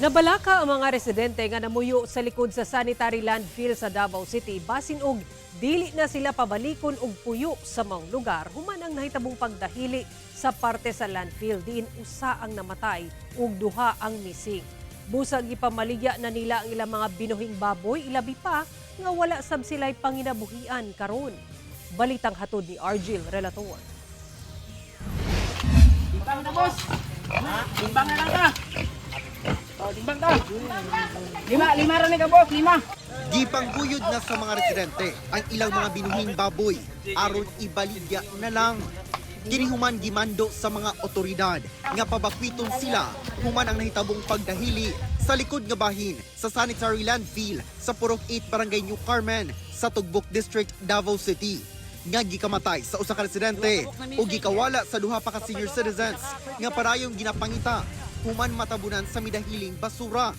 Nabalaka ang mga residente nga namuyo sa likod sa sanitary landfill sa Davao City basin og dili na sila pabalikon og puyo sa maong lugar human ang nahitabong pagdahili sa parte sa landfill diin usa ang namatay ug duha ang missing. Busag ipamaligya na nila ang ilang mga binuhing baboy, ilabi pa nga wala sab sila'y panginabuhian karon. Balitang hatod ni Argil Relator. Timbang na, boss. Timbang na lang ka. Oh, timbang ka. Lima, lima ra ni ka, boss, lima. Gipangguyod na sa mga residente ang ilang mga binuhing baboy aron ibaligya na lang. Kini human gimando sa mga otoridad nga pabakwiton sila human ang nahitabong pagdahili sa likod nga bahin sa sanitary landfill sa Purok 8, Barangay New Carmen sa Tugbok District, Davao City nga gikamatay sa usa ka residente o gikawala sa duha pa ka senior citizens nga parayong ginapangita human matabunan sa midahiling basura.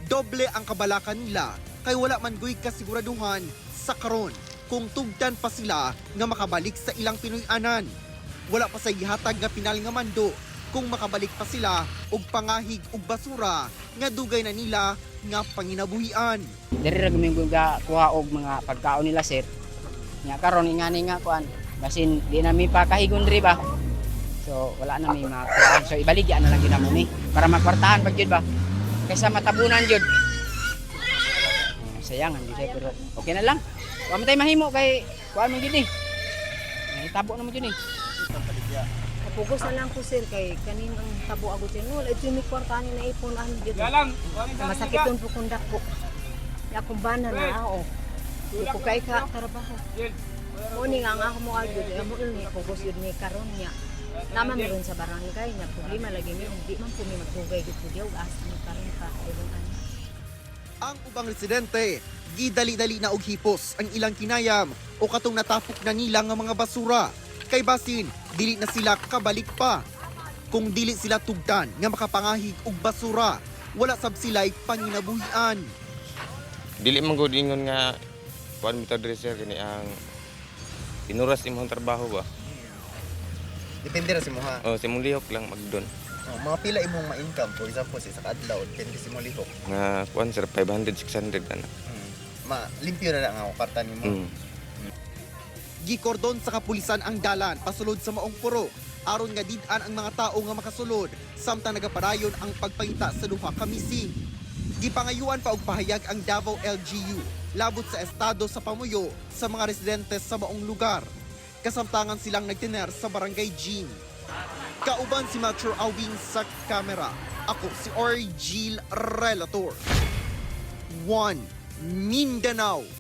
Doble ang kabalakan nila kay wala man guy kasiguraduhan sa karon kung tugtan pa sila nga makabalik sa ilang Pinoy-anan. Wala pa sa gihatag nga pinal nga mando kung makabalik pa sila og pangahig og basura nga dugay na nila nga panginabuhian. Diri ra gumi ga kuha og mga pagkaon nila, sir. Nya karon ingani nga kuan. Basin di na mi pakahigon diri ba. So wala na mi makuha. So ibaligya na lang gyud namo ni para makwartahan pag gyud ba. Kaysa matabunan gyud. Oh, sayang hindi siya, pero okay na lang. Wa man tay mahimo kay kuan man gyud ni. Tabo na mo gyud ni. Pugos na lang ko, sir, kay kanin ang tabo agad sir. No, ito yung may kwarta ni naipon ang dito. Masakit yun po kung dako. Ya akong bana na ako. Di ko kay ka trabaho. Muni nga ang ako mo agad, amo ni pugos yun ni karon niya. Nama meron sa barangay na problema lagi mi hindi man po mi magdugay dito diyaw asa mi karon pa ayun ano. Ang ubang residente, gidali-dali na og hipos ang ilang kinayam o katong natapok na nila nga mga basura. Kay basin, dili na sila kabalik pa. Kung dili sila tugtan nga makapangahig og basura, wala sab sila'y panginabuhian. Dili man gud ingon nga kuan bitaw diri, sir, kini ang pinuras imong trabaho ba. Depende ra sa imuha. O sa imong lihok lang magdon. Oh, mga pila imong ma-income, for example, sa isa ka adlaw, depende sa imong lihok? Nga kuan, sir, 500 600 ana. Ma limpyo na lang ang kwarta nimo. Gikordon sa kapulisan ang dalan pasulod sa maong purok aron nga did-an ang mga tao nga makasulod samtang nagapadayon ang pagpangita sa duha ka missing. Gipangayuan pa og pahayag ang Davao LGU labot sa estado sa pamuyo sa mga residente sa maong lugar. Kasamtangan silang nagtiner sa Barangay Jean. Kauban si Mature Awing sa kamera. Ako si Orgil Relator. 1 Mindanao.